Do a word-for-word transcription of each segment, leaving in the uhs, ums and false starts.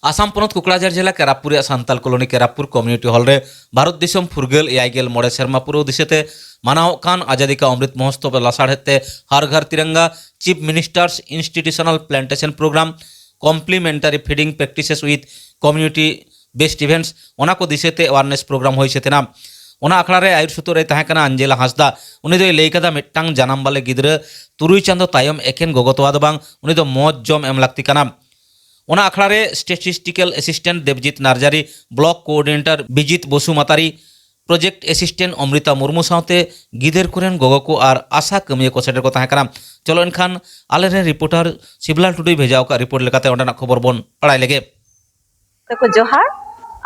ᱟᱥᱟᱢ ᱯᱚᱱᱚᱛ ᱠᱩᱠᱲᱟᱡᱷᱟᱨ ᱡᱮᱞᱟ ᱠᱮᱨᱟᱯᱩᱨ ᱨᱮᱭᱟᱜ ᱥᱟᱱᱛᱟᱞ ᱠᱚᱞᱚᱱᱤ ᱠᱮᱨᱟᱯᱩᱨ ᱠᱚᱢᱤᱭᱩᱱᱤᱴᱤ ᱦᱚᱞ ᱨᱮ ᱵᱷᱟᱨᱚᱛ ᱫᱤᱥᱚᱢ ᱯᱷᱩᱨᱜᱟᱹᱞ ᱮᱭᱟᱭ ᱜᱮᱞ ᱢᱚᱬᱮ ᱥᱮᱨᱢᱟ ᱯᱩᱨᱟᱹᱣ ᱫᱤᱥᱟᱹᱛᱮ ᱢᱟᱱᱟᱣᱚᱜ ᱠᱟᱱ ᱟᱡᱟᱫᱤ ᱠᱟ ᱚᱢᱨᱤᱛ ᱢᱚᱦᱳᱛᱥᱚᱵ ᱞᱟᱥᱟᱲᱦᱮᱫ ᱛᱮ ᱦᱟᱨ ᱜᱷᱟᱨ ᱛᱤᱨᱟᱝᱜᱟ, Chief Minister's Institutional Plantation Program, Complementary Feeding Practices with Community Based Events, ᱚᱱᱟ ᱠᱚ ᱫᱤᱥᱟᱹᱛᱮ awareness program ᱦᱩᱭ ᱥᱟᱹᱛ ᱮᱱᱟ᱾ ᱚᱱᱟ ᱟᱠᱷᱲᱟ ᱨᱮ ᱟᱹᱭᱩᱨ ᱥᱩᱛᱩᱜ ᱨᱮᱭ ᱛᱟᱦᱮᱸ ᱠᱟᱱᱟ ᱟᱧᱡᱮᱞᱟ ᱦᱟᱸᱥᱫᱟ᱾ ᱩᱱᱤ ᱫᱚᱭ ᱞᱟᱹᱭ ᱠᱟᱫᱟ, ᱢᱤᱫᱴᱟᱝ ᱡᱟᱱᱟᱢ ᱵᱟᱞᱮ ᱜᱤᱫᱽᱨᱟᱹ ᱛᱩᱨᱩᱭ ᱪᱟᱸᱫᱚ ᱛᱟᱭᱚᱢ ᱮᱠᱷᱮᱱ ᱜᱚᱜᱚ ᱛᱚᱣᱟ ᱫᱚ ᱵᱟᱝ, ᱩᱱᱤ ᱫᱚ ᱢᱚᱡᱽ ᱡᱚᱢ ᱮᱢ ᱞᱟᱹᱠᱛᱤ ᱠᱟᱱᱟ᱾ ᱚᱱᱟ ᱟᱠᱷᱲᱟ ᱨᱮ Statistical Assistant ᱫᱮᱵᱽᱡᱤᱛ Narzary, Block Coordinator ᱵᱤᱡᱤᱛ ᱵᱚᱥᱩᱢᱟᱛᱟᱨᱤ, Project Assistant ᱚᱢᱨᱤᱛᱟ ᱢᱩᱨᱢᱩ ᱥᱟᱶᱛᱮ ᱜᱤᱫᱟᱹᱨ ᱠᱚᱨᱮᱱ ᱜᱚᱜᱚ ᱠᱚ ᱟᱨ ᱟᱥᱟ ᱠᱟᱹᱢᱤᱭᱟᱹ ᱠᱚ ᱥᱮᱴᱮᱨ ᱠᱚ ᱛᱟᱦᱮᱸ ᱠᱟᱱᱟ᱾ ᱪᱚᱞᱚ ᱮᱱᱠᱷᱟᱱ ᱟᱞᱮᱨᱮᱱ ᱨᱤᱯᱳᱨᱴᱟᱨ ᱥᱤᱵᱞᱟᱞ ᱴᱩᱰᱩᱭ ᱵᱷᱮᱡᱟ ᱟᱠᱟᱫ ᱨᱤᱯᱳᱨᱴ ᱞᱮᱠᱟᱛᱮ ᱚᱸᱰᱮᱱᱟᱜ ᱠᱷᱚᱵᱚᱨ ᱵᱚᱱ ᱵᱟᱲᱟᱭ ᱞᱮᱜᱮ᱾ ᱛᱟᱠᱚ ᱡᱚᱦᱟᱨ᱾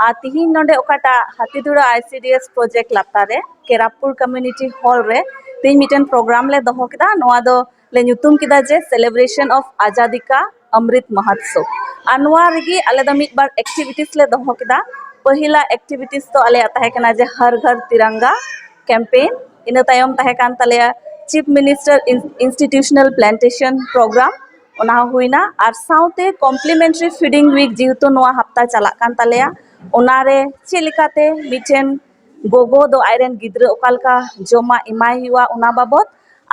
ᱟᱨ ᱛᱤᱦᱤᱧ ᱱᱚᱰᱮ ᱚᱠᱟᱴᱟᱜ ᱦᱟᱹᱛᱤᱫᱩᱲᱟ I C D S project ᱞᱟᱛᱟᱨ ᱨᱮ ᱠᱮᱨᱟᱯᱩᱨ community hall ᱨᱮ ᱛᱤᱦᱤᱧ ᱢᱤᱫᱴᱮᱱ program ᱞᱮ ᱫᱚᱦᱚ ᱠᱮᱫᱟ᱾ ᱱᱚᱣᱟ ᱫᱚ ᱞᱮ ᱧᱩᱛᱩᱢ ᱠᱮᱫᱟ ᱡᱮ Celebration of Azadi Ka Amrit Mahotsav᱾ ᱟᱨ ᱱᱚᱣᱟ ᱨᱮᱜᱮ ᱟᱞᱮ ᱫᱚ ᱢᱤᱫ ᱵᱟᱨ activities ᱞᱮ ᱫᱚᱦᱚ ᱠᱮᱫᱟ᱾ ᱯᱟᱹᱦᱤᱞᱟᱜ activities ᱫᱚ ᱟᱞᱮᱭᱟᱜ ᱛᱟᱦᱮᱸ ᱠᱟᱱᱟ ᱡᱮ ᱦᱟᱨ ᱜᱷᱟᱨ ᱛᱤᱨᱟᱝᱜᱟ campaign, ᱤᱱᱟᱹ ᱛᱟᱭᱚᱢ ᱛᱟᱦᱮᱸ ᱠᱟᱱ ᱛᱟᱞᱮᱭᱟ Chief Minister in-, Institutional Plantation Program, ᱚᱱᱟ ᱦᱚᱸ ᱦᱩᱭᱱᱟ᱾ ᱟᱨ ᱥᱟᱶᱛᱮ Complementary Feeding Week, ᱡᱮᱦᱮᱛᱩ ᱱᱚᱣᱟ ᱦᱟᱯᱛᱟ ᱪᱟᱞᱟᱜ ᱠᱟᱱ ᱛᱟᱞᱮᱭᱟ, ᱚᱱᱟᱨᱮ ᱪᱮᱫ ᱞᱮᱠᱟᱛᱮ ᱢᱤᱫᱴᱮᱱ ᱜᱚᱜᱚ ᱫᱚ ᱟᱡᱨᱮᱱ ᱜᱤᱫᱽᱨᱟᱹ ᱚᱠᱟ ᱞᱮᱠᱟ ᱡᱚᱢᱟᱜ ᱮᱢᱟᱭ ᱦᱩᱭᱩᱜᱼᱟ, ᱚᱱᱟ ᱵᱟᱵᱚᱛ᱾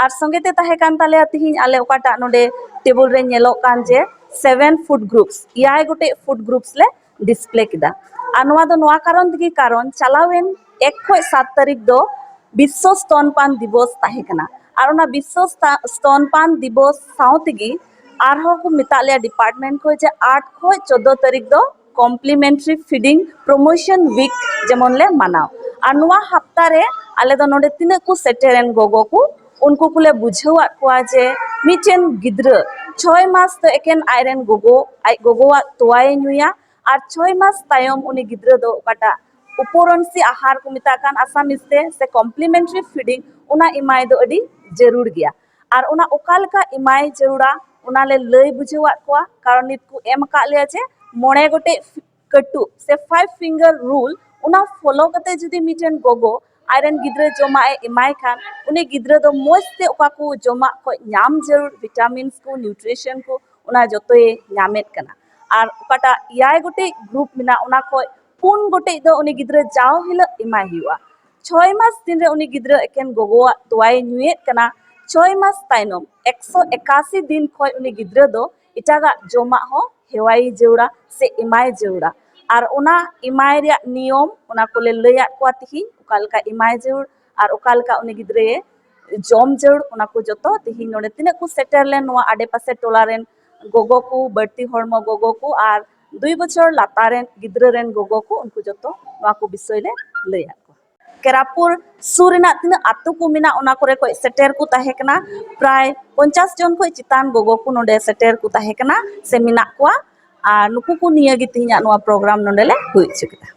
ᱟᱨ ᱥᱚᱸᱜᱮ ᱛᱮ ᱛᱟᱦᱮᱸ ᱠᱟᱱ ᱛᱟᱞᱮᱭᱟ ᱛᱤᱦᱤᱧ ᱟᱞᱮ ᱚᱠᱟᱴᱟᱜ ᱱᱚᱰᱮ table ᱨᱮ ᱧᱮᱞᱚᱜ ᱠᱟᱱ ᱡᱮ seven food groups, ᱮᱭᱟᱭ ᱜᱚᱴᱮᱡ food groups ᱞᱮ display ᱠᱮᱫᱟ᱾ ᱟᱨ ᱱᱚᱣᱟ ᱫᱚ ᱱᱚᱣᱟ ᱠᱟᱨᱚᱱ ᱛᱮᱜᱮ, ᱠᱟᱨᱚᱱ ᱪᱟᱞᱟᱣᱮᱱ ᱮᱠ ᱠᱷᱚᱡ ᱥᱟᱛ ᱛᱟᱹᱨᱤᱠᱷ ᱫᱚ ᱵᱤᱥᱥᱚ ᱥᱛᱚᱱᱯᱟᱱ ᱫᱤᱵᱚᱥ ᱛᱟᱦᱮᱸ ᱠᱟᱱᱟ᱾ ᱟᱨ ᱚᱱᱟ ᱵᱤᱥᱥᱚ ᱥᱛᱟ-, ᱥᱛᱚᱱᱯᱟᱱ ᱫᱤᱵᱚᱥ ᱥᱟᱶ ᱛᱮᱜᱮ ᱟᱨᱦᱚᱸ ᱠᱚ ᱢᱮᱛᱟᱜ ᱞᱮᱭᱟ department ᱠᱷᱚᱡ ᱡᱮ ᱟᱴ ᱠᱷᱚᱡ ᱪᱳᱫᱫᱳ ᱛᱟᱹᱨᱤᱠᱷ ᱫᱚ Complementary Feeding Promotion Week ᱡᱮᱢᱚᱱ ᱞᱮ ᱢᱟᱱᱟᱣ᱾ ᱟᱨ ᱱᱚᱣᱟ ᱦᱟᱯᱛᱟ ᱨᱮ ᱟᱞᱮ ᱫᱚ ᱱᱚᱰᱮ ᱛᱤᱱᱟᱹᱜ ᱠᱚ ᱥᱮᱴᱮᱨᱮᱱ ᱜᱚᱜᱚ ᱠᱚ, ᱩᱱᱠᱩ ᱠᱚᱞᱮ ᱵᱩᱡᱷᱟᱹᱣᱟᱫ ᱠᱚᱣᱟ ᱡᱮ ᱢᱤᱫᱴᱮᱱ ᱜᱤᱫᱽᱨᱟᱹ ᱪᱷᱚᱭ ᱢᱟᱥ ᱫᱚ ᱮᱠᱮᱱ ᱟᱡᱨᱮᱱ ᱜᱚᱜᱚ, ᱟᱡ ᱜᱚᱜᱚᱣᱟᱜ ᱛᱚᱣᱟᱭ ᱧᱩᱭᱟ, ᱟᱨ ᱪᱷᱚᱭ ᱢᱟᱥ ᱛᱟᱭᱚᱢ ᱩᱱᱤ ᱜᱤᱫᱽᱨᱟᱹ ᱫᱚ ᱚᱠᱟᱴᱟᱜ ᱩᱯᱚᱨᱚᱱᱥᱤ ᱟᱦᱟᱨ ᱠᱚ ᱢᱮᱛᱟᱜ ᱠᱟᱱ Assamese ᱛᱮ, ᱥᱮ complementary feeding, ᱚᱱᱟ ᱮᱢᱟᱭ ᱫᱚ ᱟᱹᱰᱤ ᱡᱟᱹᱨᱩᱲ ᱜᱮᱭᱟ᱾ ᱟᱨ ᱚᱱᱟ ᱚᱠᱟ ᱞᱮᱠᱟ ᱮᱢᱟᱭ ᱡᱟᱹᱨᱩᱲᱟ, ᱚᱱᱟ ᱞᱮ ᱞᱟᱹᱭ ᱵᱩᱡᱷᱟᱹᱣᱟᱫ ᱠᱚᱣᱟ, ᱠᱟᱨᱚᱱ ᱱᱤᱛ ᱠᱚ ᱮᱢ ᱟᱠᱟᱫ ᱞᱮᱭᱟ ᱡᱮ ᱢᱚᱬᱮ ᱜᱚᱴᱮᱡ ᱠᱟᱹᱴᱩᱵ ᱥᱮ five finger rule, ᱚᱱᱟ follow ᱠᱟᱛᱮ ᱡᱩᱫᱤ ᱢᱤᱫᱴᱮᱱ ᱜᱚᱜᱚ ᱟᱡᱨᱮᱱ ᱜᱤᱫᱽᱨᱟᱹ ᱡᱚᱢᱟᱜ ᱮ ᱮᱢᱟᱭ ᱠᱷᱟᱱ, ᱩᱱᱤ ᱜᱤᱫᱽᱨᱟᱹ ᱫᱚ ᱢᱚᱡᱽ ᱛᱮ ᱚᱠᱟ ᱠᱚ ᱡᱚᱢᱟᱜ ᱠᱷᱚᱡ ᱧᱟᱢ ᱡᱟᱹᱨᱩᱲ, vitamins ᱠᱚ, nutrition ᱠᱚ, ᱚᱱᱟ ᱡᱚᱛᱚᱭ ᱧᱟᱢᱮᱫ ᱠᱟᱱᱟ᱾ ᱟᱨ ᱚᱠᱟᱴᱟᱜ ᱮᱭᱟᱭ ᱜᱚᱴᱮᱡ ᱜᱨᱩᱯ ᱢᱮᱱᱟᱜ, ᱚᱱᱟ ᱠᱷᱚᱡ ᱯᱩᱱ ᱜᱚᱴᱮᱡ ᱫᱚ ᱩᱱᱤ ᱜᱤᱫᱽᱨᱟᱹ ᱡᱟᱣ ᱦᱤᱞᱳᱜ ᱮᱢᱟᱭ ᱦᱩᱭᱩᱜᱼᱟ᱾ ᱪᱷᱚᱭ ᱢᱟᱥ ᱫᱤᱱ ᱨᱮ ᱩᱱᱤ ᱜᱤᱫᱽᱨᱟᱹ ᱮᱠᱮᱱ ᱜᱚᱜᱚᱣᱟᱜ ᱛᱚᱣᱟᱭ ᱧᱩᱭᱮᱫ ᱠᱟᱱᱟ᱾ ᱪᱷᱚᱭ ᱢᱟᱥ ᱛᱟᱭᱱᱚᱢ ᱮᱠᱥᱚ ᱮᱠᱟᱥᱤ ᱫᱤᱱ ᱠᱷᱚᱡ ᱩᱱᱤ ᱜᱤᱫᱽᱨᱟᱹ ᱫᱚ ᱮᱴᱟᱜᱟᱜ ᱡᱚᱢᱟᱜ ᱦᱚᱸ ᱦᱮᱣᱟᱭ ᱡᱟᱹᱨᱩᱲᱟ ᱥᱮ ᱮᱢᱟᱭ ᱡᱟᱹᱨᱩᱲᱟ᱾ ᱟᱨ ᱚᱱᱟ ᱮᱢᱟᱭ ᱨᱮᱭᱟᱜ ᱱᱤᱭᱚᱢ, ᱚᱱᱟ ᱠᱚᱞᱮ ᱞᱟᱹᱭᱟᱫ ᱠᱚᱣᱟ ᱛᱤᱦᱤᱧ, ᱚᱠᱟ ᱞᱮᱠᱟ ᱮᱢᱟᱭ ᱡᱟᱹᱨᱩᱲ ᱟᱨ ᱚᱠᱟ ᱞᱮᱠᱟ ᱩᱱᱤ ᱜᱤᱫᱽᱨᱟᱹᱭᱮ ᱡᱚᱢ ᱡᱟᱹᱨᱩᱲ, ᱚᱱᱟ ᱠᱚ ᱡᱚᱛᱚ ᱛᱤᱦᱤᱧ ᱱᱚᱰᱮ ᱛᱤᱱᱟᱹᱜ ᱠᱚ ᱥᱮᱴᱮᱨ ᱞᱮᱱ ᱱᱚᱣᱟ ᱟᱰᱮ ᱯᱟᱥᱮ ᱴᱚᱞᱟ ᱨᱮᱱ ᱜᱚᱜᱚ ᱠᱚ, ᱵᱟᱹᱲᱛᱤ ᱦᱚᱲᱢᱚ ᱜᱚᱜᱚ ᱠᱚ ᱟᱨ ᱫᱩᱭ ᱵᱚᱪᱷᱚᱨ ᱞᱟᱛᱟᱨ ᱨᱮᱱ ᱜᱤᱫᱽᱨᱟᱹ ᱨᱮᱱ ᱜᱚᱜᱚ ᱠᱚ, ᱩᱱᱠᱩ ᱡᱚᱛᱚ ᱱᱚᱣᱟ ᱠᱚ ᱵᱤᱥᱚᱭ ᱞᱮ ᱞᱟᱹᱭᱟᱫ ᱠᱚᱣᱟ᱾ ᱠᱮᱨᱟᱯᱩᱨ ᱥᱩᱨ ᱨᱮᱱᱟᱜ ᱛᱤᱱᱟᱹᱜ ᱟᱛᱳ ᱠᱚ ᱢᱮᱱᱟᱜ, ᱚᱱᱟ ᱠᱚᱨᱮ ᱠᱷᱚᱱ ᱥᱮᱴᱮᱨ ᱠᱚ ᱛᱟᱦᱮᱸ ᱠᱟᱱᱟ᱾ ᱯᱨᱟᱭ ᱯᱚᱧᱪᱟᱥ ᱡᱚᱱ ᱠᱷᱚᱱ ᱪᱮᱛᱟᱱ ᱜᱚᱜᱚ ᱠᱚ ᱱᱚᱰᱮ ᱥᱮᱴᱮᱨ ᱠᱚ ᱛᱟᱦᱮᱸ ᱠᱟᱱᱟ ᱥᱮ ᱢᱮᱱᱟᱜ ᱠᱚᱣᱟ᱾ ᱟᱨ ᱱᱩᱠᱩ ᱠᱚ ᱱᱤᱭᱟᱹ ᱜᱮ ᱛᱮᱦᱮᱧᱟᱜ ᱱᱚᱣᱟ ᱯᱨᱳᱜᱨᱟᱢ ᱱᱚᱰᱮ ᱞᱮ ᱦᱩᱭ ᱦᱚᱪᱚ ᱠᱮᱫᱟ᱾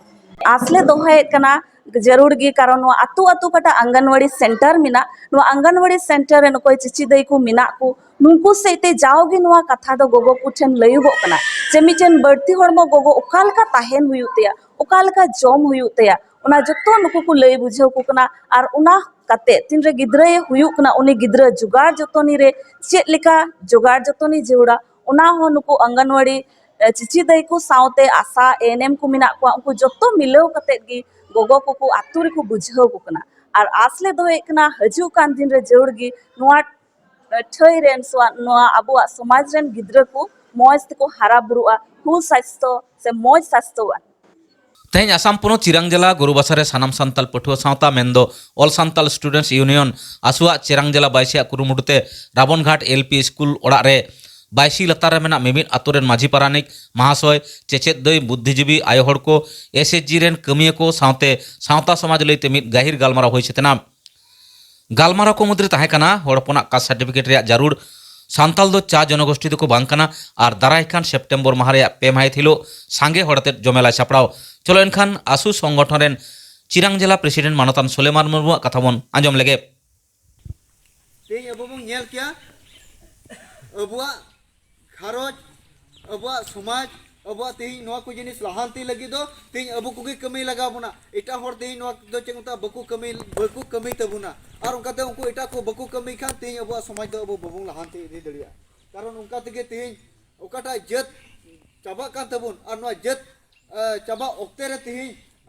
ᱟᱥ ᱞᱮ ᱫᱚᱦᱚᱭᱮᱫ ᱠᱟᱱᱟ ᱡᱟᱹᱨᱩᱲ ᱜᱮ, ᱠᱟᱨᱚᱱ ᱱᱚᱣᱟ ᱟᱛᱳ ᱟᱛᱳ ᱚᱠᱟᱴᱟᱜ ᱟᱝᱜᱟᱱᱣᱟᱲᱤ ᱥᱮᱱᱴᱟᱨ ᱢᱮᱱᱟᱜ, ᱱᱚᱣᱟ ᱟᱝᱜᱟᱱᱣᱟᱲᱤ ᱥᱮᱱᱴᱟᱨ ᱨᱮᱱ ᱚᱠᱚᱭ ᱪᱤᱪᱤ ᱫᱟᱹᱭ ᱠᱚ ᱢᱮᱱᱟᱜ ᱠᱚ, ᱱᱩᱠᱩ ᱥᱮᱫ ᱛᱮ ᱡᱟᱣᱜᱮ ᱱᱚᱣᱟ ᱠᱟᱛᱷᱟ ᱫᱚ ᱜᱚᱜᱚ ᱠᱚ ᱴᱷᱮᱱ ᱞᱟᱹᱭᱚᱜᱚᱜ ᱠᱟᱱᱟ ᱡᱮ ᱢᱤᱫᱴᱮᱱ ᱵᱟᱹᱲᱛᱤ ᱦᱚᱲᱢᱚ ᱜᱚᱜᱚ ᱚᱠᱟ ᱞᱮᱠᱟ ᱛᱟᱦᱮᱱ ᱦᱩᱭᱩᱜ ᱛᱟᱭᱟ, ᱚᱠᱟ ᱞᱮᱠᱟ ᱡᱚᱢ ᱦᱩᱭᱩᱜ ᱛᱟᱭᱟ, ᱚᱱᱟ ᱡᱚᱛᱚ ᱱᱩᱠᱩ ᱠᱚ ᱞᱟᱹᱭ ᱵᱩᱡᱷᱟᱹᱣ ᱠᱚ ᱠᱟᱱᱟ᱾ ᱟᱨ ᱚᱱᱟ ᱠᱟᱛᱮ ᱛᱤᱱᱨᱮ ᱜᱤᱫᱽᱨᱟᱹᱭ ᱦᱩᱭᱩᱜ ᱠᱟᱱᱟ, ᱩᱱᱤ ᱜᱤᱫᱽᱨᱟᱹ ᱡᱚᱜᱟᱲ ᱡᱚᱛᱚᱱᱤ ᱨᱮ ᱪᱮᱫ ᱞᱮᱠᱟ ᱡᱚᱜᱟᱲ ᱡᱚᱛᱚᱱᱤ ᱡᱟᱹᱨᱩᱲᱟ, ᱚᱱᱟ ᱦᱚᱸ ᱱᱩᱠᱩ ᱟᱝᱜᱟᱱᱣᱟᱲᱤ, ᱮ, ᱪᱤᱪᱤ ᱫᱟᱹᱭ ᱠᱚ ᱥᱟᱶᱛᱮ ᱟᱥᱟ, ᱮ ᱮᱱ ᱮᱢ ᱠᱚ ᱢᱮᱱᱟᱜ ᱠᱚᱣᱟ, ᱩᱱᱠᱩ ᱡᱚᱛᱚ ᱢᱤᱞᱟᱹᱣ ᱠᱟᱛᱮ ᱜᱮ ᱜᱚᱜᱚ ᱠᱚᱠᱚ ᱟᱛᱳ ᱨᱮᱠᱚ ᱵᱩᱡᱷᱟᱹᱣ ᱠᱚ ᱠᱟᱱᱟ᱾ ᱟᱨ ᱟᱥ ᱞᱮ ᱫᱚᱦᱚᱭᱮᱫ ᱠᱟᱱᱟ ᱦᱤᱡᱩᱜ ᱠᱟᱱ ᱫᱤᱱ ᱨᱮ ᱡᱟᱹᱨᱩᱲ ᱜᱮ ᱱᱚᱣᱟ ᱴᱷᱟᱹᱭ ᱨᱮᱱ ᱥᱚ-, ᱱᱚᱣᱟ ᱟᱵᱚᱣᱟᱜ ᱥᱚᱢᱟᱡᱽ ᱨᱮᱱ ᱜᱤᱫᱽᱨᱟᱹ ᱠᱚ ᱢᱚᱡᱽ ᱛᱮᱠᱚ ᱦᱟᱨᱟ ᱵᱩᱨᱩᱜᱼᱟ, ᱥᱩᱥᱟᱥᱛᱷᱚ ᱥᱮ ᱢᱚᱡᱽ ᱥᱟᱥᱛᱷᱚᱣᱟᱱ᱾ ᱛᱮᱦᱮᱧ ᱟᱥᱟᱢ ᱯᱚᱱᱚᱛ ᱪᱤᱨᱟᱝ ᱡᱮᱞᱟ ᱜᱳᱨᱩᱵᱟᱥᱟ ᱨᱮ ᱥᱟᱱᱟᱢ ᱥᱟᱱᱛᱟᱞ ᱯᱟᱹᱴᱷᱩᱣᱟᱹ ᱥᱟᱶᱛᱟ ᱢᱮᱱᱫᱚ All Santal Students Union, ᱟᱥᱩᱣᱟᱜ Chirang ᱡᱮᱞᱟ ᱵᱟᱭᱥᱤᱭᱟᱜ ᱠᱩᱨᱩᱢᱩᱴᱩ ᱛᱮ ᱨᱟᱵᱚᱱᱜᱷᱟᱴ ᱮᱞ ᱯᱤ ᱥᱠᱩᱞ ᱚᱲᱟᱜ ᱨᱮ ᱵᱟᱭᱥᱤ ᱞᱟᱛᱟᱨ ᱨᱮ ᱢᱮᱱᱟᱜ ᱢᱤᱢᱤᱫ ᱟᱛᱳ ᱨᱮᱱ ᱢᱟᱹᱡᱷᱤ ᱯᱟᱨᱟᱱᱤᱠ, ᱢᱟᱦᱟᱥᱚᱭ, ᱪᱮᱪᱮᱫ ᱫᱟᱹᱭ, ᱵᱩᱫᱽᱫᱷᱤᱡᱤᱵᱤ, ᱟᱭᱳ ᱦᱚᱲ ᱠᱚ, ᱮᱥ ᱮᱪ ᱡᱤ ᱨᱮᱱ ᱠᱟᱹᱢᱤᱭᱟᱹ ᱠᱚ ᱥᱟᱶᱛᱮ ᱥᱟᱶᱛᱟ ᱥᱚᱢᱟᱡᱽ ᱞᱟᱹᱭᱛᱮ ᱢᱤᱫ ᱜᱟᱹᱦᱤᱨ ᱜᱟᱞᱢᱟᱨᱟᱣ ᱦᱩᱭ ᱥᱟᱹᱛ ᱮᱱᱟ᱾ ᱜᱟᱞᱢᱟᱨᱟᱣ ᱠᱚ ᱢᱩᱫᱽᱨᱮ ᱛᱟᱦᱮᱸ ᱠᱟᱱᱟ ᱦᱚᱲ ᱦᱚᱯᱚᱱᱟᱜ ᱠᱟᱥᱴ ᱥᱟᱨᱴᱤᱯᱷᱤᱠᱮᱴ ᱨᱮᱭᱟᱜ ᱡᱟᱹᱨᱩᱲ, ᱥᱟᱱᱛᱟᱞ ᱫᱚ ᱪᱟ ᱡᱚᱱᱚᱜᱳᱥᱴᱤ ᱫᱚᱠᱚ ᱵᱟᱝ ᱠᱟᱱᱟ ᱟᱨ ᱫᱟᱨᱟᱭ ᱠᱟᱱ ᱥᱮᱯᱴᱮᱢᱵᱚᱨ ᱢᱟᱦᱟ ᱨᱮᱭᱟᱜ ᱯᱮ ᱢᱟᱹᱦᱤᱛ ᱦᱤᱞᱳᱜ ᱥᱟᱸᱜᱮ ᱦᱚᱲ ᱟᱛᱮᱫ ᱡᱚᱢᱮᱞᱟᱭ ᱥᱟᱯᱲᱟᱣ᱾ ᱪᱚᱞᱚ ᱮᱱᱠᱷᱟᱱ ᱟᱥᱩ ᱥᱚᱝᱜᱚᱴᱷᱚᱱ ᱨᱮᱱ ᱪᱤᱨᱟᱝ ᱡᱮᱞᱟ ᱯᱨᱮᱥᱤᱰᱮᱱᱴ ᱢᱟᱱᱚᱛᱟᱱ ᱥᱩᱞᱮᱢᱟᱱ ᱢᱩᱨᱢᱩᱣᱟᱜ ᱠᱟᱛᱷᱟ ᱵᱚᱱ ᱟᱸᱡᱚᱢ ᱞᱮᱜᱮ᱾ ᱛᱮᱦᱮᱧ ᱟᱵᱚ ᱵᱚᱱ ᱧᱮᱞ ᱠᱮᱭᱟ ᱟᱵᱚᱣᱟᱜ ᱜᱷᱟᱨᱚᱸᱡᱽ, ᱟᱵᱚᱣᱟᱜ ᱥᱚᱢᱟᱡᱽ, ᱟᱵᱚᱣᱟᱜ ᱛᱮᱦᱮᱧ ᱱᱚᱣᱟ ᱠᱚ ᱡᱤᱱᱤᱥ ᱞᱟᱦᱟᱱᱛᱤ ᱞᱟᱹᱜᱤᱫ ᱫᱚ ᱛᱮᱦᱮᱧ ᱟᱵᱚ ᱠᱚᱜᱮ ᱠᱟᱹᱢᱤ ᱞᱟᱜᱟᱣ ᱵᱚᱱᱟ᱾ ᱮᱴᱟᱜ ᱦᱚᱲ ᱛᱮᱦᱮᱧ ᱱᱚᱣᱟ ᱫᱚ ᱪᱮᱫ ᱢᱮᱛᱟᱜᱼᱟ, ᱵᱟᱠᱚ ᱠᱟᱹᱢᱤ, ᱵᱟᱠᱚ ᱠᱟᱹᱢᱤ ᱛᱟᱵᱚᱱᱟ᱾ ᱟᱨ ᱚᱱᱠᱟᱛᱮ ᱩᱱᱠᱩ ᱮᱴᱟᱜ ᱠᱚ ᱵᱟᱠᱚ ᱠᱟᱹᱢᱤ ᱠᱷᱟᱱ ᱛᱮᱦᱮᱧ ᱟᱵᱚᱣᱟᱜ ᱥᱚᱢᱟᱡᱽ ᱫᱚ ᱟᱵᱚ ᱵᱟᱵᱚᱱ ᱞᱟᱦᱟᱱᱛᱤ ᱤᱫᱤ ᱫᱟᱲᱮᱭᱟᱜᱼᱟ᱾ ᱠᱟᱨᱚᱱ ᱚᱱᱠᱟ ᱛᱮᱜᱮ ᱛᱮᱦᱮᱧ ᱚᱠᱟᱴᱟᱜ ᱡᱟᱹᱛ ᱪᱟᱵᱟᱜ ᱠᱟᱱ ᱛᱟᱵᱚᱱ, ᱟᱨ ᱱᱚᱣᱟ ᱡᱟᱹᱛ ᱪᱟᱵᱟ ᱚᱠᱛᱮ ᱨᱮ ᱛᱮᱦᱮᱧ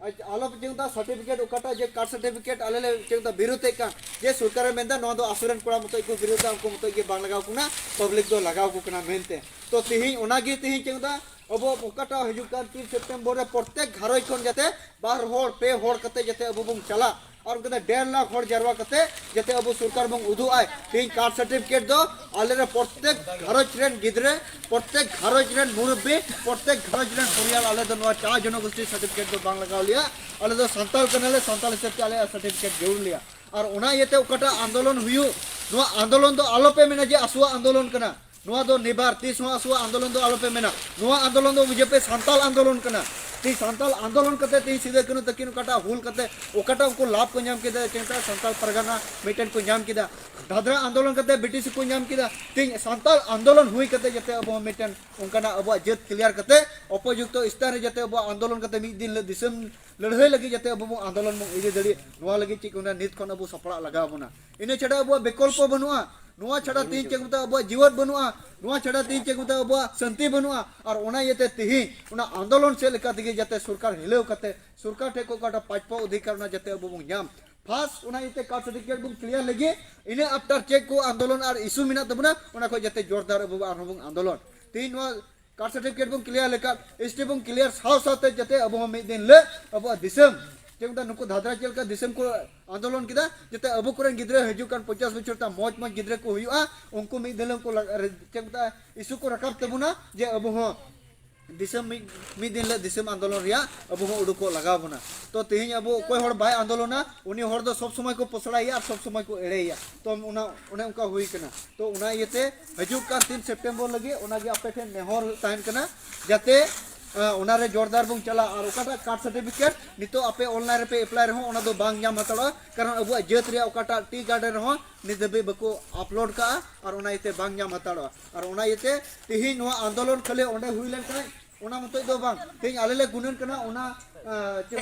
ᱟᱞᱚ ᱪᱮᱫ ᱢᱮᱛᱟᱜᱼᱟ, ᱥᱟᱨᱴᱤᱯᱷᱤᱠᱮᱴ, ᱚᱠᱟᱴᱟᱜ ᱡᱮ ᱠᱟᱥᱴ ᱥᱟᱨᱴᱤᱯᱷᱤᱠᱮᱴ ᱟᱞᱮ ᱞᱮ ᱪᱮᱫ ᱢᱮᱛᱟᱜᱼᱟ, ᱵᱤᱨᱳᱫᱷ ᱮᱫ ᱠᱟᱱ, ᱡᱮ ᱥᱚᱨᱠᱟᱨᱮ ᱢᱮᱱᱫᱟ ᱱᱚᱣᱟ ᱫᱚ ᱟᱥᱩᱨᱮᱱ ᱠᱚᱲᱟ ᱢᱚᱛᱚᱡ ᱠᱚ ᱵᱤᱨᱳᱫᱷ ᱮᱫᱟ, ᱩᱱᱠᱩ ᱢᱚᱛᱚᱡ ᱜᱮ ᱵᱟᱝ ᱞᱟᱜᱟᱣ ᱠᱚ ᱠᱟᱱᱟ, ᱯᱟᱵᱽᱞᱤᱠ ᱫᱚ ᱞᱟᱜᱟᱣ ᱠᱚ ᱠᱟᱱᱟ ᱢᱮᱱᱛᱮ᱾ ᱛᱚ ᱛᱮᱦᱮᱧ ᱚᱱᱟᱜᱮ ᱛᱮᱦᱮᱧ ᱪᱮᱫ ᱢᱮᱛᱟᱜᱼᱟ, ᱟᱵᱚ ᱚᱠᱟᱴᱟᱜ ᱦᱤᱡᱩᱜ ᱠᱟᱱ ᱛᱤᱱ ᱥᱮᱯᱴᱮᱢᱵᱚᱨ ᱨᱮ ᱯᱨᱚᱛᱮᱠ ᱜᱷᱟᱨᱚᱸᱡᱽ ᱠᱷᱚᱱ ᱡᱟᱛᱮ ᱵᱟᱨ ᱦᱚᱲ, ᱯᱮ ᱦᱚᱲ ᱠᱟᱛᱮ ᱡᱟᱛᱮ ᱟᱵᱚ ᱵᱚᱱ ᱪᱟᱞᱟᱜ, ᱟᱨ ᱚᱱᱠᱟ ᱰᱮᱲ ᱞᱟᱠᱷ ᱦᱚᱲ ᱡᱟᱨᱣᱟ ᱠᱟᱛᱮ ᱡᱟᱛᱮ ᱟᱵᱚ ᱥᱚᱨᱠᱟᱨ ᱵᱚᱱ ᱩᱫᱩᱜ ᱟᱭ, ᱛᱮᱦᱮᱧ ᱠᱟᱥᱴ ᱥᱟᱨᱴᱤᱯᱷᱤᱠᱮᱴ ᱫᱚ ᱟᱞᱮ ᱨᱮ ᱯᱨᱚᱛᱮᱠ ᱜᱷᱟᱨᱚᱸᱡᱽ ᱨᱮᱱ ᱜᱤᱫᱽᱨᱟᱹ, ᱯᱨᱚᱛᱮᱠ ᱜᱷᱟᱨᱚᱸᱡᱽ ᱨᱮᱱ ᱢᱩᱨᱩᱵᱵᱤ, ᱯᱨᱚᱛᱮᱠ ᱜᱷᱟᱨᱚᱸᱡᱽ ᱨᱮᱱ ᱯᱚᱨᱤᱭᱟᱞ, ᱟᱞᱮ ᱫᱚ ᱱᱚᱣᱟ ᱪᱟ ᱡᱚᱱᱚᱜᱳᱥᱴᱤ ᱥᱟᱨᱴᱤᱯᱷᱤᱠᱮᱴ ᱫᱚ ᱵᱟᱝ ᱞᱟᱜᱟᱣ ᱞᱮᱭᱟ᱾ ᱟᱞᱮ ᱫᱚ ᱥᱟᱱᱛᱟᱲ ᱠᱟᱱᱟᱞᱮ, ᱥᱟᱱᱛᱟᱲ ᱦᱤᱥᱟᱹᱵ ᱛᱮ ᱟᱞᱮᱭᱟᱜ ᱥᱟᱨᱴᱤᱯᱷᱤᱠᱮᱴ ᱡᱟᱹᱨᱩᱲ ᱞᱮᱭᱟ᱾ ᱟᱨ ᱚᱱᱟ ᱤᱭᱟᱹᱛᱮ ᱚᱠᱟᱴᱟᱜ ᱟᱱᱫᱳᱞᱚᱱ ᱦᱩᱭᱩᱜ, ᱱᱚᱣᱟ ᱟᱱᱫᱳᱞᱚᱱ ᱫᱚ ᱟᱞᱚᱯᱮ ᱢᱮᱱᱟ ᱡᱮ ᱟᱥᱩᱣᱟᱜ ᱟᱱᱫᱳᱞᱚᱱ ᱠᱟᱱᱟ᱾ ᱱᱚᱣᱟ ᱫᱚ ᱱᱮᱵᱟᱨ, ᱛᱤᱥ ᱦᱚᱸ ᱟᱥᱩᱣᱟᱜ ᱟᱱᱫᱳᱞᱚᱱ ᱫᱚ ᱟᱞᱚᱯᱮ ᱢᱮᱱᱟ᱾ ᱱᱚᱣᱟ ᱟᱱᱫᱳᱞᱚᱱ ᱫᱚ ᱵᱩᱡᱷᱟᱹᱣ ᱯᱮ, ᱥᱟᱱᱛᱟᱞ ᱟᱱᱫᱳᱞᱚᱱ ᱠᱟᱱᱟ᱾ ᱛᱮᱦᱮᱧ ᱥᱟᱱᱛᱟᱞ ᱟᱱᱫᱳᱞᱚᱱ ᱠᱟᱛᱮ ᱛᱮᱦᱮᱧ ᱥᱤᱫᱩ ᱠᱟᱹᱱᱦᱩ ᱛᱟᱹᱠᱤᱱ ᱚᱠᱟᱴᱟᱜ ᱦᱩᱞ ᱠᱟᱛᱮ ᱚᱠᱟᱴᱟᱜ ᱩᱱᱠᱩ ᱞᱟᱵᱷ ᱠᱚ ᱧᱟᱢ ᱠᱮᱫᱟ, ᱪᱮᱫ ᱞᱮᱠᱟ ᱥᱟᱱᱛᱟᱞ ᱯᱟᱨᱜᱟᱱᱟ ᱢᱤᱫᱴᱮᱱ ᱠᱚ ᱧᱟᱢ ᱠᱮᱫᱟ, ᱫᱟᱫᱽᱨᱟ ᱟᱱᱫᱳᱞᱚᱱ ᱠᱟᱛᱮ ᱵᱨᱤᱴᱤᱥ ᱠᱚ ᱧᱟᱢ ᱠᱮᱫᱟ᱾ ᱛᱮᱦᱮᱧ ᱥᱟᱱᱛᱟᱞ ᱟᱱᱫᱳᱞᱚᱱ ᱦᱩᱭ ᱠᱟᱛᱮ ᱡᱟᱛᱮ ᱟᱵᱚ ᱦᱚᱸ ᱢᱤᱫᱴᱮᱱ ᱚᱱᱠᱟᱱᱟᱜ ᱟᱵᱚᱣᱟᱜ ᱡᱟᱹᱛ ᱠᱞᱤᱭᱟᱨ ᱠᱟᱛᱮ ᱩᱯᱚᱡᱩᱠᱛᱚ ᱥᱛᱷᱟᱱ ᱨᱮ ᱡᱟᱛᱮ ᱟᱵᱚᱣᱟᱜ ᱟᱱᱫᱳᱞᱚᱱ ᱠᱟᱛᱮ ᱢᱤᱫ ᱫᱤᱱ ᱦᱤᱞᱳᱜ ᱫᱤᱥᱚᱢ ᱞᱟᱹᱲᱦᱟᱹᱭ ᱞᱟᱹᱜᱤᱫ ᱡᱟᱛᱮ ᱟᱵᱚ ᱵᱚᱱ ᱟᱱᱫᱳᱞᱚᱱ ᱵᱚᱱ ᱤᱫᱤ ᱫᱟᱲᱮᱭᱟᱜ, ᱱᱚᱣᱟ ᱞᱟᱹᱜᱤᱫ ᱪᱮᱫ ᱠᱚ ᱢᱮᱱᱟ, ᱱᱤᱛ ᱠᱷᱚᱱ ᱟᱵᱚ ᱥᱟᱯᱲᱟᱜ ᱞᱟᱜᱟᱣ ᱵᱚᱱᱟ᱾ ᱤᱱᱟᱹ ᱪᱷᱟᱰᱟ ᱟᱵᱚᱣᱟᱜ ᱵᱤᱠᱚᱞᱯᱚ ᱵᱟᱹᱱᱩᱜᱼᱟ᱾ ᱱᱚᱣᱟ ᱪᱷᱟᱰᱟ ᱛᱮᱦᱮᱧ ᱪᱮᱫ ᱠᱚ ᱢᱮᱛᱟᱜᱼᱟ, ᱟᱵᱚᱣᱟᱜ ᱡᱤᱣᱮᱫ ᱵᱟᱹᱱᱩᱜᱼᱟ᱾ ᱱᱚᱣᱟ ᱪᱷᱟᱰᱟ ᱛᱮᱦᱮᱧ ᱪᱮᱫ ᱠᱚ ᱢᱮᱛᱟᱜᱼᱟ, ᱟᱵᱚᱣᱟᱜ ᱥᱟᱱᱛᱤ ᱵᱟᱹᱱᱩᱜᱼᱟ᱾ ᱟᱨ ᱚᱱᱟ ᱤᱭᱟᱹᱛᱮ ᱛᱮᱦᱮᱧ ᱚᱱᱟ ᱟᱱᱫᱳᱞᱚᱱ ᱥᱮᱫ ᱞᱮᱠᱟ ᱛᱮᱜᱮ ᱡᱟᱛᱮ ᱥᱚᱨᱠᱟᱨ ᱦᱤᱞᱟᱹᱣ ᱠᱟᱛᱮ ᱥᱚᱨᱠᱟᱨ ᱴᱷᱮᱱ ᱠᱷᱚᱱ ᱚᱠᱟᱴᱟᱜ ᱯᱨᱟᱯᱯᱚ ᱚᱫᱷᱤᱠᱟᱨ ᱚᱱᱟ ᱡᱟᱛᱮ ᱟᱵᱚ ᱵᱚᱱ ᱧᱟᱢ᱾ ᱯᱷᱟᱥᱴ ᱚᱱᱟ ᱤᱭᱟᱹᱛᱮ ᱠᱟᱥᱴ ᱥᱟᱨᱴᱤᱯᱷᱤᱠᱮᱴ ᱵᱚᱱ ᱠᱞᱤᱭᱟᱨ ᱞᱟᱹᱜᱤᱫ, ᱤᱱᱟᱹ ᱟᱯᱴᱟᱨ ᱪᱮᱫ ᱠᱚ ᱟᱱᱫᱳᱞᱚᱱ ᱟᱨ ᱤᱥᱩ ᱢᱮᱱᱟᱜ ᱛᱟᱵᱚᱱᱟ, ᱚᱱᱟ ᱠᱷᱚᱱ ᱡᱟᱛᱮ ᱡᱳᱨᱫᱟᱨ ᱟᱵᱚ ᱟᱨᱦᱚᱸ ᱵᱚᱱ ᱟᱱᱫᱳᱞᱚᱱ᱾ ᱛᱮᱦᱮᱧ ᱱᱚᱣᱟ ᱠᱟᱥᱴ ᱥᱟᱨᱴᱤᱯᱷᱤᱠᱮᱴ ᱵᱚᱱ ᱠᱞᱤᱭᱟᱨ ᱞᱮᱠᱷᱟᱱ, ᱮᱥᱴᱤ ᱵᱚᱱ ᱠᱞᱤᱭᱟᱨ ᱥᱟᱶ ᱥᱟᱶᱛᱮ ᱡᱟᱛᱮ ᱟᱵᱚ ᱦᱚᱸ ᱢᱤᱫ ᱫᱤᱱ ᱦᱤᱞᱳᱜ ᱟᱵᱚᱣᱟᱜ ᱫᱤᱥᱚᱢ, ᱪᱮᱫ ᱢᱮᱛᱟᱜᱼᱟ, ᱱᱩᱠᱩ ᱫᱟᱫᱽᱨᱟ ᱪᱮᱫ ᱞᱮᱠᱟ ᱫᱤᱥᱚᱢ ᱠᱚ ᱟᱱᱫᱳᱞᱚᱱ ᱠᱮᱫᱟ, ᱡᱟᱛᱮ ᱟᱵᱚ ᱠᱚᱨᱮᱱ ᱜᱤᱫᱽᱨᱟᱹ ᱦᱤᱡᱩᱜ ᱠᱟᱱ ᱯᱚᱧᱪᱟᱥ ᱵᱚᱪᱷᱚᱨ ᱛᱟᱭᱚᱢ ᱢᱚᱡᱽ ᱢᱚᱡᱽ ᱜᱤᱫᱽᱨᱟᱹ ᱠᱚ ᱦᱩᱭᱩᱜᱼᱟ, ᱩᱱᱠᱩ ᱢᱤᱫ ᱫᱤᱱ ᱦᱤᱞᱳᱜ ᱠᱚ ᱞᱟ-, ᱨᱮ-, ᱪᱮᱫ ᱢᱮᱛᱟᱜᱼᱟ, ᱤᱥᱩ ᱠᱚ ᱨᱟᱠᱟᱵ ᱛᱟᱵᱚᱱᱟ ᱡᱮ ᱟᱵᱚ ᱦᱚᱸ ᱫᱤᱥᱚᱢ ᱢᱤᱫ, ᱢᱤᱫ ᱫᱤᱱ ᱦᱤᱞᱳᱜ ᱫᱤᱥᱚᱢ ᱟᱱᱫᱳᱞᱚᱱ ᱨᱮᱭᱟᱜ ᱟᱵᱚ ᱦᱚᱸ ᱩᱰᱩᱠᱚᱜ ᱞᱟᱜᱟᱣ ᱵᱚᱱᱟ᱾ ᱛᱚ ᱛᱮᱦᱮᱧ ᱟᱵᱚ ᱚᱠᱚᱭ ᱦᱚᱲ ᱵᱟᱭ ᱟᱱᱫᱳᱞᱚᱱᱟ, ᱩᱱᱤ ᱦᱚᱲ ᱫᱚ ᱥᱚᱵ ᱥᱚᱢᱚᱭ ᱠᱚ ᱯᱚᱥᱲᱟᱭᱮᱭᱟ ᱟᱨ ᱥᱚᱵ ᱥᱚᱢᱚᱭ ᱠᱚ ᱮᱲᱮᱭᱮᱭᱟ᱾ ᱛᱚ ᱚᱱᱟ, ᱚᱱᱮ ᱚᱱᱠᱟ ᱦᱩᱭ ᱠᱟᱱᱟ᱾ ᱛᱚ ᱚᱱᱟ ᱤᱭᱟᱹᱛᱮ ᱦᱤᱡᱩᱜ ᱠᱟᱱ ᱛᱤᱱ ᱥᱮᱯᱴᱮᱢᱵᱚᱨ ᱞᱟᱹᱜᱤᱫ ᱚᱱᱟᱜᱮ ᱟᱯᱮ ᱴᱷᱮᱱ ᱱᱮᱦᱚᱨ ᱛᱟᱦᱮᱱ ᱠᱟᱱᱟ, ᱡᱟᱛᱮ, ᱟᱸ, ᱚᱱᱟᱨᱮ ᱡᱳᱨᱫᱟᱨ ᱵᱚᱱ ᱪᱟᱞᱟᱜ᱾ ᱟᱨ ᱚᱠᱟᱴᱟᱜ ᱠᱟᱥᱴ ᱥᱟᱨᱴᱤᱯᱷᱤᱠᱮᱴ ᱱᱤᱛᱚᱜ ᱟᱯᱮ ᱚᱱᱞᱟᱭᱤᱱ ᱨᱮᱯᱮ ᱮᱯᱞᱟᱭ ᱨᱮᱦᱚᱸ ᱚᱱᱟ ᱫᱚ ᱵᱟᱝ ᱧᱟᱢ ᱦᱟᱛᱟᱲᱚᱜᱼᱟ, ᱠᱟᱨᱚᱱ ᱟᱵᱚᱣᱟᱜ ᱡᱟᱹᱛ ᱨᱮᱭᱟᱜ ᱚᱠᱟᱴᱟᱜ ᱴᱤ ᱠᱟᱨᱰ ᱨᱮᱦᱚᱸ ᱱᱤᱛ ᱫᱷᱟᱹᱵᱤᱡ ᱵᱟᱠᱚ ᱟᱯᱞᱳᱰ ᱠᱟᱜᱼᱟ, ᱟᱨ ᱚᱱᱟ ᱤᱭᱟᱹᱛᱮ ᱵᱟᱝ ᱧᱟᱢ ᱦᱟᱛᱟᱲᱚᱜᱼᱟ᱾ ᱟᱨ ᱚᱱᱟ ᱤᱭᱟᱹᱛᱮ ᱛᱮᱦᱮᱧ ᱱᱚᱣᱟ ᱟᱱᱫᱳᱞᱚᱱ ᱠᱷᱟᱹᱞᱤ ᱚᱸᱰᱮ ᱦᱩᱭ ᱞᱮᱱᱠᱷᱟᱱ ᱚᱱᱟ ᱢᱚᱛᱚᱡ ᱫᱚ ᱵᱟᱝ, ᱛᱮᱦᱮᱧ ᱟᱞᱮ ᱞᱮ ᱜᱩᱱᱟᱹᱱ ᱠᱟᱱᱟ, ᱚᱱᱟ ᱪᱮᱫ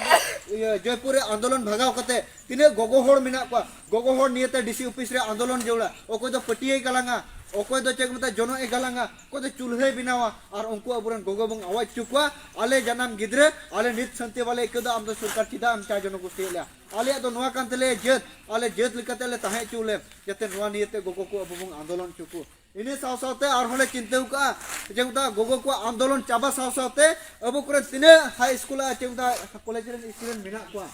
ᱤᱭᱟᱹ ᱡᱚᱭᱯᱩᱨ ᱨᱮ ᱟᱱᱫᱳᱞᱚᱱ ᱵᱷᱟᱜᱟᱣ ᱠᱟᱛᱮ ᱛᱤᱱᱟᱹᱜ ᱜᱚᱜᱚ ᱦᱚᱲ ᱢᱮᱱᱟᱜ ᱠᱚᱣᱟ, ᱜᱚᱜᱚ ᱦᱚᱲ ᱱᱤᱭᱮᱛᱮ ᱰᱤᱥᱤ ᱚᱯᱷᱤᱥ ᱨᱮ ᱟᱱᱫᱳᱞᱚᱱ ᱡᱟᱹᱨᱩᱲᱟ᱾ ᱚᱠᱚᱭ ᱫᱚ ᱯᱟᱹᱴᱭᱟᱹᱭ ᱜᱟᱞᱟᱝᱟ, ᱚᱠᱚᱭ ᱫᱚ ᱪᱮᱫ ᱠᱚ ᱢᱮᱛᱟᱜᱼᱟ, ᱡᱚᱱᱚᱜ ᱮ ᱜᱟᱞᱟᱝᱟ, ᱚᱠᱚᱭ ᱫᱚ ᱪᱩᱞᱦᱟᱹᱭ ᱵᱮᱱᱟᱣᱟ᱾ ᱟᱨ ᱩᱱᱠᱩ ᱟᱵᱚᱨᱮᱱ ᱜᱚᱜᱚ ᱵᱚᱱ ᱟᱣᱟᱡ ᱦᱚᱪᱚ ᱠᱚᱣᱟ, ᱟᱞᱮ ᱡᱟᱱᱟᱢ ᱜᱤᱫᱽᱨᱟᱹ, ᱟᱞᱮ ᱱᱤᱛ ᱥᱟᱱᱛᱤ ᱵᱟᱞᱮ ᱟᱹᱭᱠᱟᱹᱣ ᱮᱫᱟ, ᱟᱢ ᱫᱚ ᱥᱚᱨᱠᱟᱨ ᱪᱮᱫᱟᱜ ᱮᱢ ᱪᱟ ᱡᱚᱱᱚ ᱜᱳᱥᱴᱤᱭᱮᱫ ᱞᱮᱭᱟ? ᱟᱞᱮᱭᱟᱜ ᱫᱚ ᱱᱚᱣᱟ ᱠᱟᱱ ᱛᱟᱞᱮᱭᱟ ᱡᱟᱹᱛ, ᱟᱞᱮ ᱡᱟᱹᱛ ᱞᱮᱠᱟᱛᱮ ᱟᱞᱮ ᱛᱟᱦᱮᱸ ᱦᱚᱪᱚ ᱞᱮᱢ, ᱡᱟᱛᱮ ᱱᱚᱣᱟ ᱱᱤᱭᱮᱛᱮ ᱜᱚᱜᱚ ᱠᱚ ᱟᱵᱚ ᱵᱚᱱ ᱟᱱᱫᱳᱞᱚᱱ ᱦᱚᱪᱚ ᱠᱚ᱾ ᱤᱱᱟᱹ ᱥᱟᱶ ᱥᱟᱶᱛᱮ ᱟᱨᱦᱚᱸ ᱞᱮ ᱪᱤᱱᱛᱟᱹ ᱟᱠᱟᱫᱼᱟ ᱡᱮ ᱢᱮᱛᱟᱜᱼᱟ ᱜᱚᱜᱚ ᱠᱚᱣᱟᱜ ᱟᱱᱫᱳᱞᱚᱱ ᱪᱟᱵᱟ ᱥᱟᱶ ᱥᱟᱶᱛᱮ ᱟᱵᱚ ᱠᱚᱨᱮᱱ ᱛᱤᱱᱟᱹᱜ ᱦᱟᱭ ᱥᱠᱩᱞ ᱟᱨ ᱪᱮ ᱢᱮᱛᱟᱜᱼᱟ ᱠᱚᱞᱮᱡᱽ ᱨᱮᱱ ᱥᱴᱩᱰᱮᱱᱴ ᱢᱮᱱᱟᱜ ᱠᱚᱣᱟ,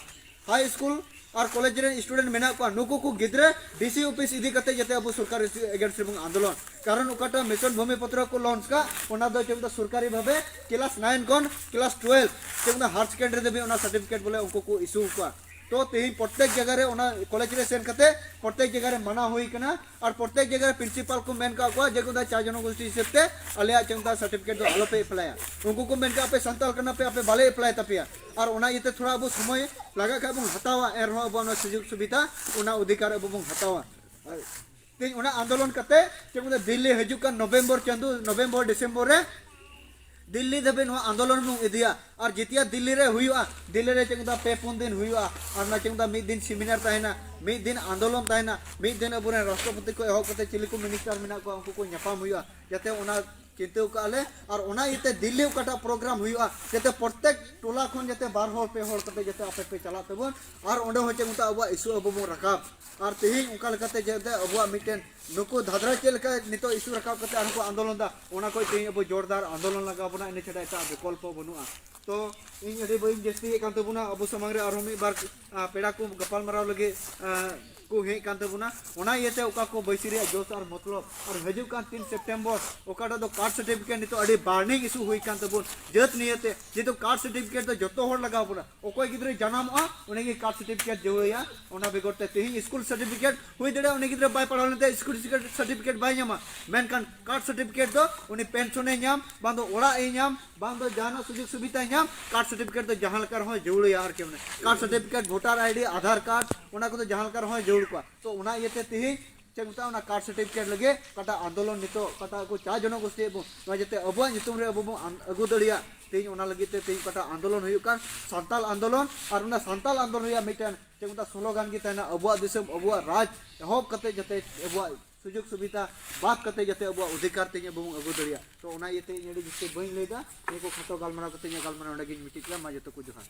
ᱦᱟᱭ ᱥᱠᱩᱞ ᱟᱨ ᱠᱚᱞᱮᱡᱽ ᱨᱮᱱ ᱥᱴᱩᱰᱮᱱᱴ ᱢᱮᱱᱟᱜ ᱠᱚᱣᱟ, ᱱᱩᱠᱩ ᱠᱚ ᱜᱤᱫᱽᱨᱟᱹ ᱰᱤᱥᱤ ᱚᱯᱷᱤᱥ ᱤᱫᱤ ᱠᱟᱛᱮ ᱡᱟᱛᱮ ᱟᱵᱚ ᱥᱚᱨᱠᱟᱨ ᱮᱜᱮᱱᱥᱴ ᱨᱮᱵᱚᱱ ᱟᱱᱫᱳᱞᱚᱱ᱾ ᱠᱟᱨᱚᱱ ᱚᱠᱟᱴᱟᱜ ᱢᱤᱥᱚᱱ ᱵᱷᱩᱢᱤ ᱯᱚᱛᱨᱚ ᱠᱚ ᱞᱚᱱᱪ ᱠᱟᱜ, ᱚᱱᱟ ᱫᱚ ᱪᱮ ᱢᱮᱛᱟᱜᱼᱟ ᱥᱚᱨᱠᱟᱨᱤ ᱵᱷᱟᱵᱮ ᱠᱞᱟᱥ ᱱᱟᱭᱤᱱ ᱠᱷᱚᱱ ᱠᱞᱟᱥ ᱴᱩᱭᱮᱞᱵᱷ ᱪᱮ ᱢᱮᱛᱟᱜᱼᱟ ᱦᱟᱭᱟᱨ ᱥᱮᱠᱮᱱᱰᱟᱨᱤ ᱫᱷᱟᱹᱵᱤᱡ ᱚᱱᱟ ᱥᱟᱨᱴᱤᱯᱷᱤᱠᱮᱴ ᱵᱚᱞᱮ ᱩᱱᱠᱩ ᱠᱚ ᱤᱥᱩ ᱟᱠᱚᱣᱟ᱾ ᱛᱚ ᱛᱮᱦᱮᱧ ᱯᱨᱚᱛᱮᱠ ᱡᱟᱭᱜᱟ ᱨᱮ ᱚᱱᱟ ᱠᱚᱞᱮᱡᱽ ᱨᱮ ᱥᱮᱱ ᱠᱟᱛᱮ ᱯᱨᱚᱛᱮᱠ ᱡᱟᱭᱜᱟ ᱨᱮ ᱢᱟᱱᱟ ᱦᱩᱭ ᱠᱟᱱᱟ, ᱟᱨ ᱯᱨᱚᱛᱮᱠ ᱡᱟᱭᱜᱟ ᱨᱮ ᱯᱨᱤᱱᱥᱤᱯᱟᱞ ᱠᱚ ᱢᱮᱱ ᱠᱟᱜ ᱠᱚᱣᱟ ᱡᱮ ᱪᱟ ᱡᱚᱱᱚᱜᱳᱥᱴᱤ ᱦᱤᱥᱟᱹᱵ ᱛᱮ ᱟᱞᱮᱭᱟᱜ ᱪᱮ ᱢᱮᱛᱟᱜᱼᱟ ᱥᱟᱨᱴᱤᱯᱷᱤᱠᱮᱴ ᱫᱚ ᱟᱞᱚᱯᱮ ᱮᱯᱞᱟᱭᱟ᱾ ᱩᱱᱠᱩ ᱠᱚ ᱢᱮᱱ ᱠᱟᱜᱼᱟ, "ᱟᱯᱮ ᱥᱟᱱᱛᱟᱲ ᱠᱟᱱᱟ ᱯᱮ, ᱟᱯᱮ ᱵᱟᱞᱮ ᱮᱯᱞᱟᱭ ᱛᱟᱯᱮᱭᱟ᱾" ᱟᱨ ᱚᱱᱟ ᱤᱭᱟᱹᱛᱮ ᱛᱷᱚᱲᱟ ᱟᱵᱚ ᱥᱚᱢᱚᱭ ᱞᱟᱜᱟᱜ ᱠᱷᱟᱡ ᱵᱚᱱ ᱦᱟᱛᱟᱣᱟ, ᱮᱱ ᱨᱮᱦᱚᱸ ᱟᱵᱚ ᱚᱱᱟ ᱥᱩᱡᱳᱜᱽ ᱥᱩᱵᱤᱫᱷᱟ, ᱚᱱᱟ ᱚᱫᱷᱤᱠᱟᱨ ᱟᱵᱚ ᱵᱚᱱ ᱦᱟᱛᱟᱣᱟ᱾ ᱛᱮᱦᱮᱧ ᱚᱱᱟ ᱟᱱᱫᱳᱞᱚᱱ ᱠᱟᱛᱮ ᱪᱮ ᱢᱮᱛᱟᱜᱼᱟ ᱫᱤᱞᱞᱤ ᱦᱤᱡᱩᱜ ᱠᱟᱱ ᱱᱚᱵᱷᱮᱢᱵᱚᱨ ᱪᱟᱸᱫᱳ, ᱱᱚᱵᱷᱮᱢᱵᱚᱨ ᱰᱤᱥᱮᱢᱵᱚᱨ ᱨᱮ ᱫᱤᱞᱞᱤ ᱫᱷᱟᱹᱵᱤᱡ ᱱᱚᱣᱟ ᱟᱱᱫᱳᱞᱚᱱ ᱵᱚᱱ ᱤᱫᱤᱭᱟ᱾ ᱟᱨ ᱡᱮᱛᱤᱭᱟ ᱫᱤᱞᱞᱤ ᱨᱮ ᱦᱩᱭᱩᱜᱼᱟ, ᱫᱤᱞᱞᱤ ᱨᱮ ᱪᱮ ᱢᱮᱛᱟᱜᱼᱟ ᱯᱮ ᱯᱩᱱ ᱫᱤᱱ ᱦᱩᱭᱩᱜᱼᱟ᱾ ᱟᱨ ᱚᱱᱟ ᱪᱮ ᱢᱮᱛᱟᱜᱼᱟ ᱢᱤᱫ ᱫᱤᱱ ᱥᱮᱢᱤᱱᱟᱨ ᱛᱟᱦᱮᱱᱟ, ᱢᱤᱫ ᱫᱤᱱ ᱟᱱᱫᱳᱞᱚᱱ ᱛᱟᱦᱮᱱᱟ, ᱢᱤᱫ ᱫᱤᱱ ᱟᱵᱚᱨᱮᱱ ᱨᱟᱥᱴᱨᱚᱯᱚᱛᱤ ᱠᱷᱚᱱ ᱮᱦᱚᱵ ᱠᱟᱛᱮ ᱪᱤᱞᱤ ᱠᱚ ᱢᱤᱱᱤᱥᱴᱟᱨ ᱢᱮᱱᱟᱜ ᱠᱚᱣᱟ ᱩᱱᱠᱩ ᱠᱚ ᱧᱟᱯᱟᱢ ᱦᱩᱭᱩᱜᱼᱟ᱾ ᱡᱟᱛᱮ ᱚᱱᱟ ᱪᱤᱱᱛᱟᱹ ᱟᱠᱟᱫᱼᱟ ᱞᱮ᱾ ᱟᱨ ᱚᱱᱟ ᱤᱭᱟᱹᱛᱮ ᱫᱤᱞᱞᱤ ᱚᱠᱟᱴᱟᱜ ᱯᱨᱳᱜᱨᱟᱢ ᱦᱩᱭᱩᱜᱼᱟ, ᱡᱟᱛᱮ ᱯᱨᱚᱛᱮᱠ ᱴᱚᱞᱟ ᱠᱷᱚᱱ ᱡᱟᱛᱮ ᱵᱟᱨ ᱦᱚᱲ ᱯᱮ ᱦᱚᱲ ᱠᱟᱛᱮ ᱡᱟᱛᱮ ᱟᱯᱮ ᱯᱮ ᱪᱟᱞᱟᱜ ᱛᱟᱵᱚᱱ, ᱟᱨ ᱚᱸᱰᱮ ᱦᱚᱸ ᱪᱮ ᱢᱮᱛᱟᱜᱼᱟ ᱟᱵᱚᱣᱟᱜ ᱤᱥᱩ ᱟᱵᱚ ᱵᱚᱱ ᱨᱟᱠᱟᱵ᱾ ᱟᱨ ᱛᱮᱦᱮᱧ ᱚᱱᱠᱟ ᱞᱮᱠᱟᱛᱮ ᱡᱟᱛᱮ ᱟᱵᱚᱣᱟᱜ ᱢᱤᱫᱴᱮᱱ ᱱᱩᱠᱩ ᱫᱟᱫᱽᱨᱟ ᱪᱮᱫ ᱞᱮᱠᱟ ᱱᱤᱛᱚᱜ ᱤᱥᱩ ᱨᱟᱠᱟᱵ ᱠᱟᱛᱮ ᱟᱨᱦᱚᱸ ᱠᱚ ᱟᱱᱫᱳᱞᱚᱱ ᱫᱟ, ᱚᱱᱟ ᱠᱚ ᱛᱮᱦᱮᱧ ᱟᱵᱚ ᱡᱳᱨᱫᱟᱨ ᱟᱱᱫᱳᱞᱚᱱ ᱞᱟᱜᱟᱣ ᱵᱚᱱᱟ, ᱤᱱᱟᱹ ᱪᱷᱟᱰᱟ ᱮᱴᱟᱜ ᱵᱤᱠᱚᱞᱯᱚ ᱵᱟᱹᱱᱩᱜᱼᱟ᱾ ᱛᱚ ᱤᱧ ᱟᱹᱰᱤ ᱵᱟᱹᱧ ᱡᱟᱹᱥᱛᱤᱭᱮᱫ ᱠᱟᱱ ᱛᱟᱵᱚᱱᱟ, ᱟᱵᱚ ᱥᱟᱢᱟᱝ ᱨᱮ ᱟᱨᱦᱚᱸ ᱢᱤᱫ ᱵᱟᱨ, ᱟ, ᱯᱮᱲᱟ ᱠᱚ ᱜᱟᱯᱟᱞ ᱢᱟᱨᱟᱣ ᱞᱟᱹᱜᱤᱫ, ᱟ, ᱠᱚ ᱦᱮᱡ ᱠᱟᱱ ᱛᱟᱵᱚᱱᱟ᱾ ᱚᱱᱟ ᱤᱭᱟᱹᱛᱮ ᱚᱠᱟ ᱠᱚ ᱵᱟᱹᱭᱥᱤ ᱨᱮᱭᱟᱜ ᱡᱳᱥ ᱟᱨ ᱢᱚᱛᱞᱚᱵ, ᱟᱨ ᱦᱤᱡᱩᱜ ᱠᱟᱱ ᱛᱤᱱ ᱥᱮᱯᱴᱮᱢᱵᱚᱨ ᱚᱠᱟᱴᱟᱜ ᱫᱚ ᱠᱟᱥᱴ ᱥᱟᱨᱴᱤᱯᱷᱤᱠᱮᱴ ᱱᱤᱛᱚᱜ ᱟᱹᱰᱤ ᱵᱟᱨᱱᱤᱝ ᱤᱥᱩ ᱦᱩᱭ ᱠᱟᱱ ᱛᱟᱵᱚᱱ ᱡᱟᱹᱛ ᱱᱤᱭᱟᱹᱛᱮ, ᱡᱮᱦᱮᱛᱩ ᱠᱟᱥᱴ ᱥᱟᱨᱴᱤᱯᱷᱤᱠᱮᱴ ᱫᱚ ᱡᱚᱛᱚ ᱦᱚᱲ ᱞᱟᱜᱟᱣ ᱵᱚᱱᱟ᱾ ᱚᱠᱚᱭ ᱜᱤᱫᱽᱨᱟᱹᱭ ᱡᱟᱱᱟᱢᱚᱜᱼᱟ ᱩᱱᱤ ᱜᱮ ᱠᱟᱥᱴ ᱥᱟᱨᱴᱤᱯᱷᱤᱠᱮᱴ ᱡᱟᱹᱨᱩᱲᱟᱭᱟ᱾ ᱚᱱᱟ ᱵᱮᱜᱚᱨ ᱛᱮ ᱛᱮᱦᱮᱧ ᱥᱠᱩᱞ ᱥᱟᱨᱴᱤᱯᱷᱤᱠᱮᱴ ᱦᱩᱭ ᱫᱟᱲᱮᱭᱟᱜᱼᱟ, ᱩᱱᱤ ᱜᱤᱫᱽᱨᱟᱹ ᱵᱟᱭ ᱯᱟᱲᱦᱟᱣ ᱞᱮᱱᱛᱮ ᱥᱠᱩᱞ ᱥᱟᱨᱴᱤᱯᱷᱤᱠᱮᱴ ᱵᱟᱭ ᱧᱟᱢᱟ, ᱢᱮᱱᱠᱷᱟᱱ ᱠᱟᱥᱴ ᱥᱟᱨᱴᱤᱯᱷᱤᱠᱮᱴ ᱫᱚ ᱩᱱᱤ ᱯᱮᱱᱥᱚᱱᱮ ᱧᱟᱢ, ᱵᱟᱝ ᱫᱚ ᱚᱲᱟᱜ ᱮ ᱧᱟᱢ, ᱵᱟᱝ ᱫᱚ ᱡᱟᱦᱟᱱᱟᱜ ᱥᱩᱡᱳᱜᱽ ᱥᱩᱵᱤᱫᱷᱟᱭ ᱧᱟᱢ, ᱠᱟᱥᱴ ᱥᱟᱨᱴᱤᱯᱷᱤᱠᱮᱴ ᱫᱚ ᱡᱟᱦᱟᱸ ᱞᱮᱠᱟ ᱨᱮᱦᱚᱸ ᱡᱟᱹᱨᱩᱲᱟᱭᱟ ᱟᱨᱠᱤ᱾ ᱢᱟᱱᱮ caste certificate, voter ID, Aadhaar card, ᱚᱱᱟ ᱠᱚᱫᱚ ᱡᱟᱦᱟᱸ ᱞᱮᱠᱟ ᱨᱮᱦᱚᱸ ᱡᱟᱹᱨᱩᱲ ᱠᱚᱣᱟ᱾ ᱛᱚ ᱚᱱᱟ ᱤᱭᱟᱹᱛᱮ ᱛᱮᱦᱮᱧ ᱪᱮᱫ ᱢᱮᱛᱟᱜᱼᱟ, ᱚᱱᱟ ᱠᱟᱥᱴ ᱥᱟᱨᱴᱤᱯᱷᱤᱠᱮᱴ ᱞᱟᱹᱜᱤᱫ ᱚᱠᱟᱴᱟᱜ ᱟᱱᱫᱳᱞᱚᱱ ᱱᱤᱛᱚᱜ ᱚᱠᱟᱴᱟᱜ ᱠᱚ ᱪᱟ ᱡᱚᱱᱚᱜᱳᱥᱴᱤ ᱟᱵᱚ ᱱᱚᱣᱟ ᱡᱟᱛᱮ ᱟᱵᱚᱣᱟᱜ ᱧᱩᱛᱩᱢ ᱨᱮ ᱟᱵᱚ ᱵᱚᱱ ᱟᱹᱜᱩ ᱫᱟᱲᱮᱭᱟᱜ, ᱛᱮᱦᱮᱧ ᱚᱱᱟ ᱞᱟᱹᱜᱤᱫ ᱛᱮ ᱛᱮᱦᱮᱧ ᱚᱠᱟᱴᱟᱜ ᱟᱱᱫᱳᱞᱚᱱ ᱦᱩᱭᱩᱜ ᱠᱟᱱ ᱥᱟᱱᱛᱟᱞ ᱟᱱᱫᱳᱞᱚᱱ, ᱟᱨ ᱚᱱᱟ ᱥᱟᱱᱛᱟᱞ ᱟᱱᱫᱳᱞᱚᱱ ᱨᱮᱭᱟᱜ ᱢᱤᱫᱴᱮᱱ ᱪᱮᱫ ᱢᱮᱛᱟᱜᱼᱟ ᱥᱞᱳᱜᱟᱱ ᱜᱮ ᱛᱟᱦᱮᱱᱟ, ᱟᱵᱚᱣᱟᱜ ᱫᱤᱥᱚᱢ ᱟᱵᱚᱣᱟᱜ ᱨᱟᱡᱽ ᱮᱦᱚᱵ ᱠᱟᱛᱮ ᱡᱟᱛᱮ ᱟᱵᱚᱣᱟᱜ ᱥᱩᱡᱳᱜᱽ ᱥᱩᱵᱤᱫᱷᱟ ᱵᱟᱫ ᱠᱟᱛᱮ ᱡᱟᱛᱮ ᱟᱵᱚᱣᱟᱜ ᱚᱫᱷᱤᱠᱟᱨ ᱛᱮᱦᱮᱧ ᱟᱵᱚ ᱵᱚᱱ ᱟᱹᱜᱩ ᱫᱟᱲᱮᱭᱟᱜ᱾ ᱛᱚ ᱚᱱᱟ ᱤᱭᱟᱹᱛᱮ ᱤᱧ ᱟᱹᱰᱤ ᱡᱟᱹᱥᱛᱤ ᱵᱟᱹᱧ ᱞᱟᱹᱭᱫᱟ, ᱱᱤᱭᱟᱹ ᱠᱚ ᱠᱷᱟᱴᱚ ᱜᱟᱞᱢᱟᱨᱟᱣ ᱠᱟᱛᱮ ᱤᱧᱟᱹᱜ ᱜᱟᱞᱢᱟᱨᱟᱣ ᱚᱸᱰᱮ ᱜᱤᱧ ᱢᱩᱪᱟᱹᱫ ᱠᱮᱫᱟ᱾ ᱢᱟ ᱡᱚᱛᱚ ᱠᱚ ᱡᱚᱦᱟᱨ᱾